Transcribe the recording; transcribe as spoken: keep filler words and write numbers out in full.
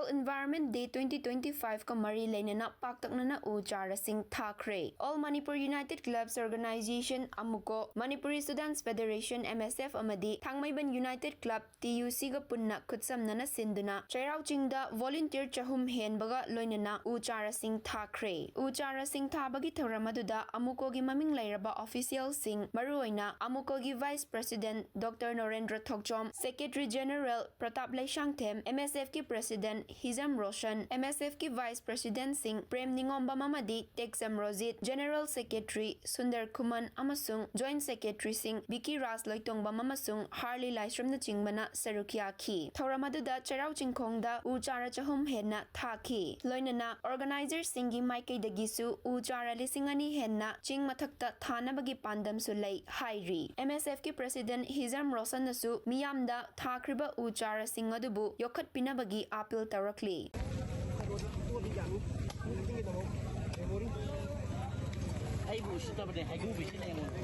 Environment Day twenty twenty-five ꯀ ꯃꯔꯤ ꯂꯩꯅꯅ ꯄꯥꯛꯇꯛꯅꯅ ꯎ ꯆꯥꯔꯥꯁꯤꯡ ꯊꯥꯈ꯭ꯔꯦ꯫ All Manipur United Clubs Organization, ꯑꯃꯨꯀꯣ, Manipuri Students Federation, M S F, ꯑꯃꯗꯤ ꯊꯥꯡꯃꯩꯕꯟ United Club, T U C, ꯒ ꯄꯨꯟꯅ ꯈꯨꯠꯁꯝꯅꯅ ꯁꯤꯟꯗꯨꯅ ꯆꯩꯔꯥꯎ ꯆꯤꯡꯗ volunteer ꯆꯍꯨꯝ ꯍꯦꯟꯕꯒ ꯂꯣꯏꯅꯅ ꯎ ꯆꯥꯔꯥꯁꯤꯡ ꯊꯥꯈ꯭ꯔꯦ꯫ ꯎ ꯆꯥꯔꯥꯁꯤꯡ ꯊꯥꯕꯒꯤ ꯊꯧꯔꯝ ꯑꯗꯨꯗ ꯑꯃꯨꯀꯣꯒꯤ ꯃꯃꯤꯡ ꯂꯩꯔꯕ officialꯁꯤꯡ, ꯃꯔꯨꯑꯣꯏꯅ ꯑꯃꯨꯀꯣꯒꯤ Vice President Doctor ꯅꯣꯔꯦꯟꯗ꯭ꯔ ꯊꯣꯛꯆꯣꯝ, Secretary General Pratap Leishangthem, M S F ꯀꯤ President ꯍꯤꯖꯝ ꯔꯣꯁꯟ, M S F ꯀꯤ Vice Presidentꯁꯤꯡ ꯄ꯭ꯔꯦꯝ ꯅꯤꯉꯣꯝꯕꯝ ꯑꯃꯗꯤ ꯇꯦꯛꯆꯝ ꯔꯣꯖꯤꯠ, General Secretary ꯁꯨꯟꯗꯔ ꯈꯨꯃꯟ ꯑꯃꯁꯨꯡ Joint Secretaryꯁꯤꯡ ꯕꯤꯀꯤ ꯔꯥꯖ ꯂꯣꯏꯇꯣꯡꯕꯝ ꯑꯃꯁꯨꯡ ꯍꯥꯔꯂꯤ ꯂꯥꯏꯁ꯭ꯔꯝꯅꯆꯤꯡꯕꯅ ꯁꯔꯨꯛ ꯌꯥꯈꯤ꯫ ꯊꯧꯔꯝ ꯑꯗꯨꯗ ꯆꯩꯔꯥꯎ ꯆꯤꯡꯈꯣꯡꯗ ꯎ ꯆꯥꯔꯥ ꯆꯍꯨꯝ ꯍꯦꯟꯅ ꯊꯥꯈꯤ꯫ ꯂꯣꯏꯅꯅ organizerꯁꯤꯡꯒꯤ ꯃꯥꯏꯀꯩꯗꯒꯤꯁꯨ ꯎ ꯆꯥꯔꯥ ꯂꯤꯁꯤꯡ ꯑꯅꯤ ꯍꯦꯟꯅ ꯆꯤꯡ ꯃꯊꯛꯇ ꯊꯥꯅꯕꯒꯤ ꯄꯥꯟꯗꯝꯁꯨ ꯂꯩ ꯍꯥꯏꯔꯤ꯫ M S F ꯀꯤ President ꯍꯤꯖꯝ ꯔꯣꯁꯟꯅꯁꯨ ꯃꯤꯌꯥꯝꯗ ꯊꯥꯈ꯭ꯔꯤꯕ ꯎ ꯆꯥꯔꯥꯁꯤꯡ ꯑꯗꯨꯕꯨ ꯌꯣꯛꯈꯠꯄꯤꯅꯕꯒꯤ appeal ꯇꯧꯔꯛꯂꯤ꯫ ꯑꯩꯕꯨ ꯎꯁꯤꯠꯇꯕꯅꯦ, ꯍꯩꯒꯨꯕꯤꯁꯤꯅ ꯑꯩꯉꯣꯟꯗ꯫